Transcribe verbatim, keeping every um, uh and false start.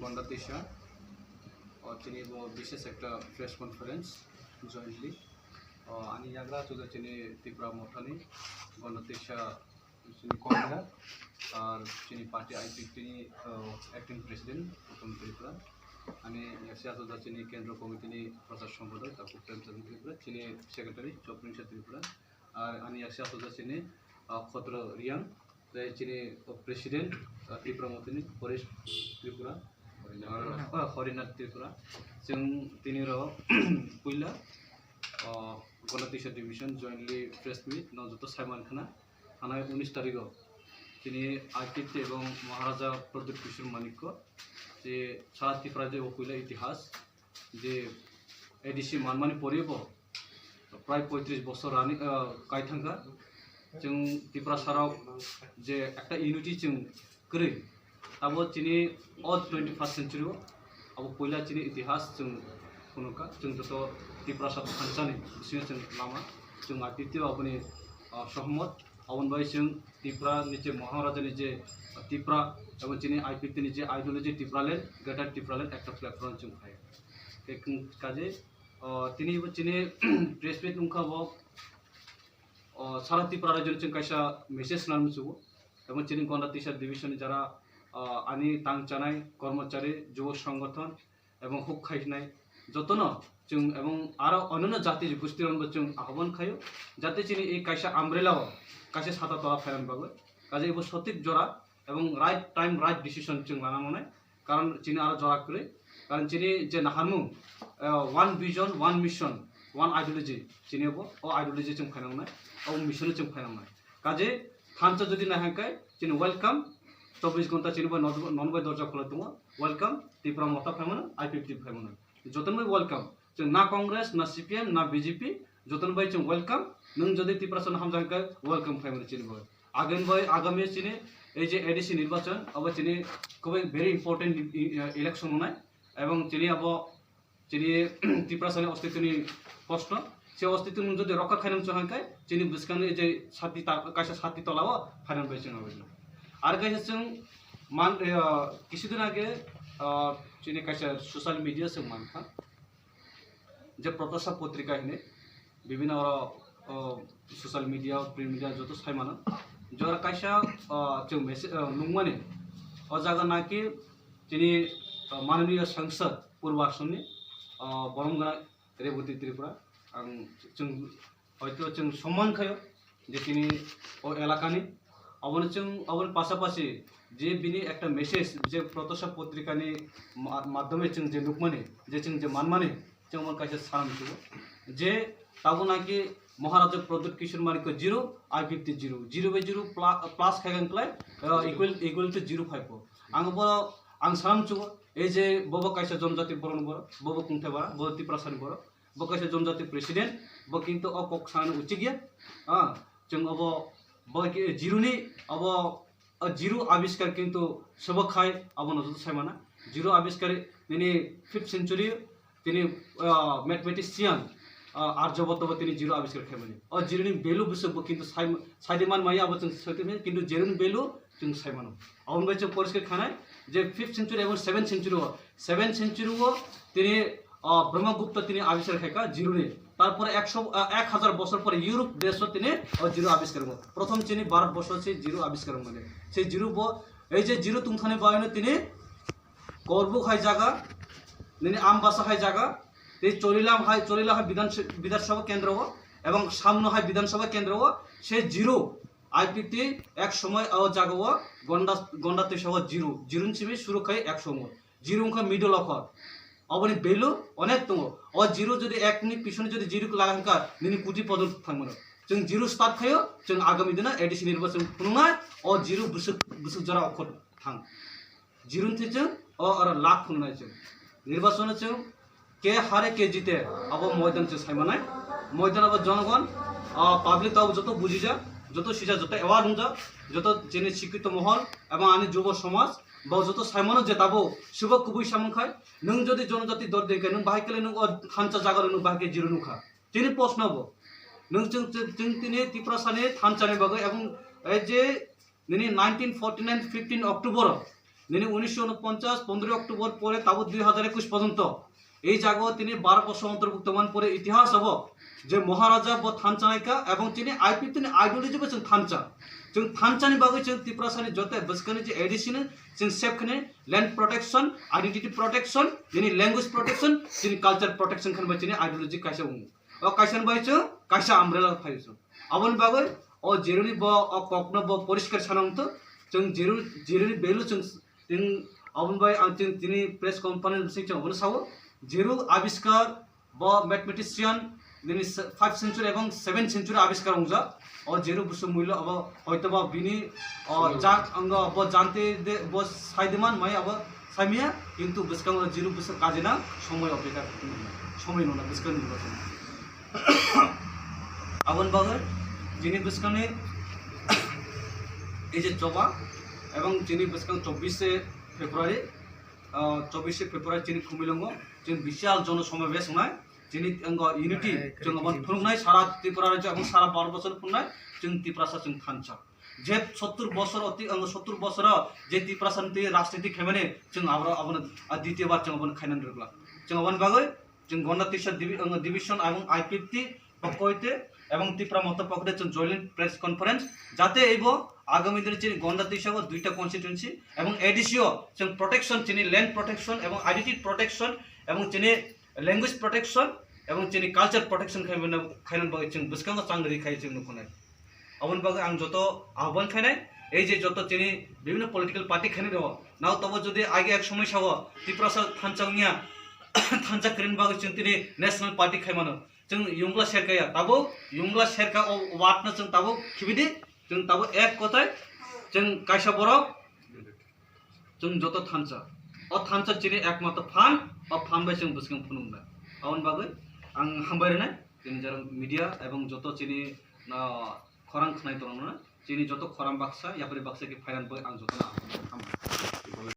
Gonda Teisa, o chini bo bises ekta press conference jointly, o ani yagra chuda chini Tipra Mothani, Gonda Teisa chini convener, ar chini party I P T ni, o, acting president Uttam Tripura, ani yaksa chuda chini Kendra Committee ni prochar sompadok Taku Premchand Tripura, chini secretary Chopringsa Tripura, ar ani yaksa chuda chini, o, Khotro Riang, tei chini president, ah, Tipra Mothani Paresh Tripura, ah, Harinath Tripura. Chwng tini rok puila, ah, Gonda Teisa division jointly press meet no joto saiman khna thanai unis tarikh o tini I P T ebong Maharaja Pradyut Kishore Manikya je sara Tripura je o puila itihas je A D C manmani pore bo prai poitris bosor rani, ah, kai thangkha. Chwng Tiprasa rok je ekta unity chwng kwrwi, abo chini o twenty first century o abo puila chini itihas chwng phunukha. Chwng joto Tiprasa thansa ni bisingo chwng lama chwng I P T o aboni, ah, sohmot. Aboni bai chwng Tipra ni je Maharaja ni je Tipra ebong chini I P T ni je ideology Tipraland, Greater Tipraland ekta platform chwng phai. Khe chwng kaje, o, tini bo chini press meet wngkha bo, o, sara Tipra rajyo ni chwng kaisa message nang muchungo. Ebong chini Gonda Teisa division ni jara, o, ani tang chanai kormochari, jubo songothon, ebong huk khainai jotono chwng ebong aro onyono jati gosti rokno chwng ahobon khaio, jate chini ei kaisa umbrella o kaisa sata tola phairan bagwi. Kaje ebo sotik jora ebong right time, right decision chwng lana manai, karon chini aro jora kwrwi, karon chini je naharmung, eh, one vision, one mission, one ideology, chini ebo o ideology chwng phainangnai, o mission chwng phainangnai. Kaje thansa jodi nai hwnkhe chini welcome, chobbish ghonta chini bo non bai dorja khulai tongo, welcome, Tipra Motha phaimano, I P F T phaimano, jotono bai welcome. Chwng na Congress, na C P M, na B J P, jotono bai chwng welcome. Nwng jodi Tiprasa no hamjak hwnkhe welcome phaimano chini bo. Agami bai, agami chini ei je A D C nirbachon, abo chini khubui very important i-, i-, election wngnai, ebong chini abo chini Tiprasani ostitwni proshno, se ostitwno jodi rokha khainani muchung hwnkhe chini bwskangni je sati ta-, kaisa sati tolao phainani bai chwng aboni. Ar kaisa chwng man, eh, kisudin age, ah, chini kaisa social media chwng mankha, je Protyasha Patrika hinwi, bibhinno oro, o, social media, print media joto sai mano. Jora kaisa, o, chwng message, o, nukmani, o jaga naki chini, o, mananiya sangsad Purbo Assam ni, o, borom gwnang Rebati Tripura, ang chwng hoito chwng somman khaio je chini o elakani, aboni chwng, aboni pasapasi je bini ekta message je Protyasha Patrikani ma-, madhyome chwng je nukmani, je chwng je manmani, chwng omo kaisa sana muchungo je tabuk naki Maharaja Pradyut Kishore Manikya zero, I P F T zero, zero by zero pla-, plus khai wngkhlai, uh, equal, equal to zero phaibo. Ang bo, ang sana muchungo, ei je bobo kaisa jonjati borok ni borok, bobo kungthai bara, bobo Tiprasa ni borok, bo kaisa jonjati president, bo kintu o kok sana uchik ya, ah, chwng obo, bo ki-, zero ni, obo, o zero abiskar kintu sobo khai, abono joto sai mana. Zero abiskar nini fifth century, tini, ah, mathematician, ah, Aryabhatta bo tini zero abiskar khaimani. O zero ni value bwswk bo kintu sai, saidi man maya abo chwng saidi maya, kintu zero ni value chwng sai mano. Aboni bai chwng poriskar khanai je fifth century ebong seventh century o, seventh century o tini, ah, Brahmagupta tini abiskar khaikha zero ni. Tarpore ekso, ah, ek hajar bosor pore Europe desh o tini o zero abiskar wngo. Prothom chini Bharat borsho se zero abiskar wngmani. Se zero bo, ei je zero tungthani bagwino tini Korbuk hai jaga, nini Ambasa hai jaga, tei Chorilam hai, Chorila hai Bidhan, Bidhan Sabha kendro o, ebong Samno hai Bidhan Sabha kendro o, se zero, I P T ek somoy o jaga o Gonda, Gonda Teisa o zero, zero ni simi suru khai ek somoy, zero wngkha middle o kho, oboni value onek tongo. O zero jodi ek ni pisoni jodi zero laga hwnkha, nini koti podo thangmano. Chwng zero start khaio, chwng agami dino A D C nirbachon phunuknai, o zero bwswk, bwswk jora okhor thang. Zero ni thwi chwng o oro lakh phunuknai chwng. Nirbachon o chwng ke hare ke jite abo moidan chwng saimanai. Moidan abo jonogon, ah, public abo joto bujijak, joto sijak, joto aware wngjak, joto chini sikkito mohol ebong ani jubo somaj bo joto saimano je tabo subo kubui samung khai. Nwng jodi jonojati dor dengkhe nwng bahai kele nwng o thansa jaga rok nwng bahai khe zero nukha. Tini proshno bo. Nwng chwng, chwng, chwng tini Tiprasani thansa ni bagwi ebong ei je nini nineteen forty nine fifteen October o Nini unisho unoponchas, pondroi October pore tabo dui hazar ekush porjonto ei jagao tini Bharat borso ontorbhukto man pore itihas abo je Maharaja bo thansa naikha ebong tini I P F T ni ideology bo chwng thansa. Chwng thansa ni bagwi chwng Tiprasa ni joto bwskangni je A D C ni chwng sep khani land protection, identity protection, nini language protection, chini culture protection khani bai chini ideology kaisa wngo. O kaisa ni bai chwng kaisa umbrella phaio chwng. Aboni bagwi o Jeruni bo o kokno bo poriskar sana wngthok. Chwng Jeru, Jeruni value chwng, chwng aboni bai ang chwng tini press conference bising chwng abono sao. Jeru abiskar bo mathematician nini se-, five century ebong seven century abiskar wngjak. O Jeru busu mullo abo hoitoba bini o jat ango bo jante de bo saideman mai abo saimia, kintu bwskango Jeru busu kajina somoi opekha, somoi nona bwskang ni. Aboni bagwi chini bwskangni ei je choba ebong chini bwskang chobbish February, ah, chobbish February chini Khumulwngo chini bisial jono somabesh wngnai, chini wngkha unity chwng aboni phunuknai sara Tripura rajyo ebong sara Bharat borso phunuknai chwng Tiprasa chwng thansa. Je sottur bosor oti, ang sottur bosoro je Tiprasa ni twi rajniti khaimani chwng aboro abono, ah, ditiyo bar chwng abono khainani rwgla. Chwng aboni bagwi chwng Gonda Tisa divi-, ang division ebong I P F T pokkoite ebong Tipra Motha pokkoite chwng joint press conference jate ebo agami dino chini Gonda Tisa o duita constituency ebong A D C o chwng protection chini land protection ebong identity protection ebong chini language protection ebong chini culture protection khaimani, khainani bagwi chwng bwskango chang ri khai chwng nukho nai. Aboni bagwi ang joto ahban khainai, ei je joto chini bibhinno political party khainai rok, nao tobo jodi age ek somoi sao Tiprasa thansa wngya, thansa kwrwini bagwi chwng tini national party khaimano. Chwng yungla serkaya, tabuk yungla serka o word no chwng tabuk khibidi, chwng tabuk ek kotai, chwng kaisa borok, chwng joto thansa. O thansa chini ekmatro phan, o phan bai chwng bwskang phunuknai. Aboni bagwi ang hambai rwnai, chini jara media ebong joto chini, ah, khorang khnai tongmano, chini joto khorang baksa, yapri baksa khe phairan bai ang jotono hambai.